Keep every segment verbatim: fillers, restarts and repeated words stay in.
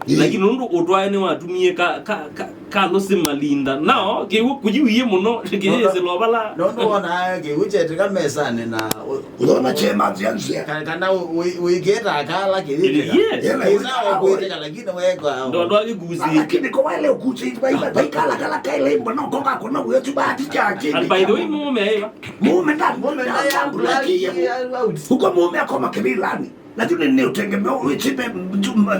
Ĩĩ. Lakini nũndũ ũtwae nĩwatumie ka, ka, ka, kalũsĩ malinda. Nao, kĩw'ũ kũjiwie mũno, kĩyĩsĩlwa vala. Nũndũ wona kĩw'ũ kyetĩka mesanĩ na ũ-, ũthona kyema nzĩa nzĩa. Ka-, kana ũ-, ũ-, ũikĩta kala kĩyĩtĩka. Yes. Ĩla ĩsa ũkwĩtĩka, lakini weka. Ndo, ndo agĩkusi. Lakini kwa wale ukusi, vai, vai, vai kala, kala kaile imbo, no koka kuna wetu bahati ya chini. And by the way, mume aiva. Mume nda, mume nda, nda, nda, nda, out. Uko mume akoma kibilani. Na yu nĩ, nĩ ũtengemeo wĩkĩte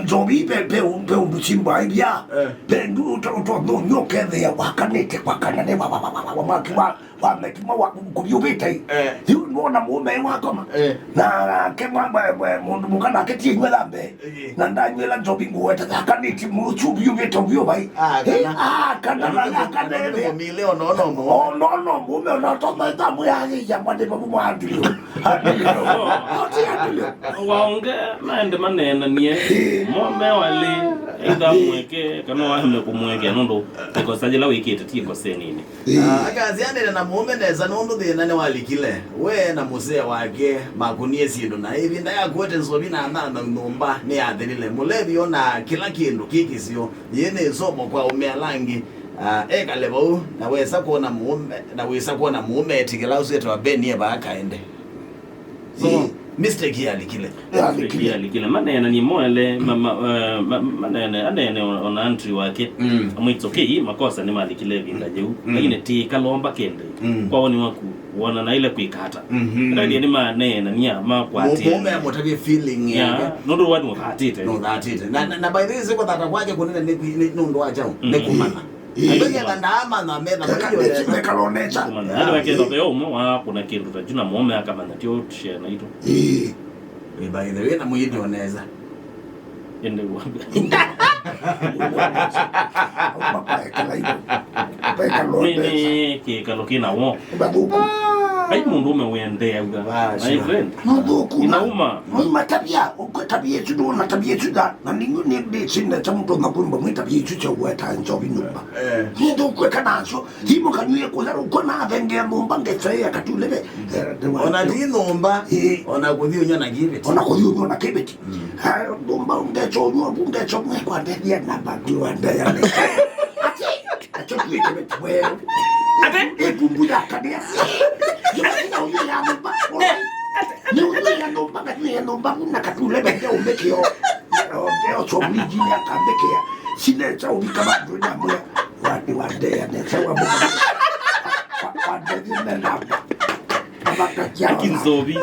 njovi pe, pe, pe ũndũ simbaĩvya. Eh. Pe ndu ũtonyũkethĩa wakanĩte kwa kana nĩ wa, wa, wa, wa, wa, wa, wa, wa, wa, mekima wa kũvyũvĩte. Eh. Yu nĩwona mũũme wakoma. Eh. Nake mwa, mwa, mwa, mũndũ mũka nake ti ĩnywe thambe. Eh. Na ndanywĩla njovi ngũweta thakanĩti mũchu vyũvĩte ũvyũ vai. Ah, kana. Eh, ah, kana na kana nĩ mũmile ono no mũũme. Ono no mũũme ona toma thamwe ya ya mwane babu mwa andulio. Andulio. Oti andulio. Waonge maende maneenanie. Eh. Mo me walĩ, either mweke, kana waheme kũmwekea nũndũ ĩkosa yĩla wĩkĩte ti ĩkosa ĩnini. Ah, akasianĩre na mũũme nesa nũndũ thĩna nĩwalikile. We na mũsee wake makũnie syĩndũ na ĩvinda ya kũete nzovi na nthanthaũ nyũmba nĩyathelile. Mũlevi ona kĩla kĩndũ kĩ kĩseo. Yĩ nĩ ĩsomo kwa aũme ala angĩ. Ah, ekale vau na wesa kwona mũũme, na wĩsa kwona mũũme etĩkĩla ũsu etawa Ben e vaa kaende. So, ĩĩ, mistake yalikile. Yalikile. Yalikile. Maneenanie moele, ma, ma, eh, ma, maneene, aneene ona Andrew wake. Mm. Amwĩtĩ, okay, makosa nĩmalikile ĩvinda yĩu. Mm. Lakini ti kalomba kende. Mm. Kwa woni waku, wona naile kwĩka ata? Mhm. Ndani nĩ maneenania makwatĩe. Mũũme amũtavye feeling yake. Yeah. Nũndũ wani ũthatĩte. No thatĩte. Na, na, na by the way, siko thata kwake kũnene nĩ, nĩ, nĩ ũndũ wa kyaũ? Mm. Nĩ kũmanya. Ĩĩ. Andũ ngetha ndaamanya metha maityo nesa. Mekalo nesa. Kũmanya. Andũ aketha ve ũmwe wa kũna kĩndũ ta kyu na mũũme akamanya ti ũshare naitũ. Ĩĩ. Ĩĩ, by the way, na mũyĩthĩ o nesa. Ende wa. Mapekala indo. Mekalo nesa. Nĩ kĩkalo kĩna wo. Babu. Ai mũndũ ũme wendeaga. Wa, my sure. Friend. No thũku na. Inauma. No imatabia, ukwe tabia isu, no na tabia isu da. Na ningu ni, ni sinde cha mtu na kwimba mwe tabia isu cha uweta njovi nyumba. Eh. Ni ndo kwe kana so. Thimo kanyuye kũla ũkona athengea nyũmba ngesaĩa katuleve. Eh, ona ti nyũmba, eh, ona kũthi ũnywa na kĩveti. Ona kũthi ũnywa na kĩveti. Mm. Ha, nyũmba ngecho ũnywa, ngecho mwe kwa ndethia na bandu wa ndaya. Ati, acho tuwe kĩveti mwe. Ate? Ĩkumbu ya kanĩa. Yũmba ũnywa ya nyũmba. Nĩ ũnywa ya nyũmba, nĩ ya nyũmba, na katuleve ndio ũmbekeo. Ndio chomliji ya kambekea. Sine cha ubika bandu na mwe. Wandi wa ndea nesa wa mũka. Wa, wa ndethia na namba. Amakakia. Kinzovi.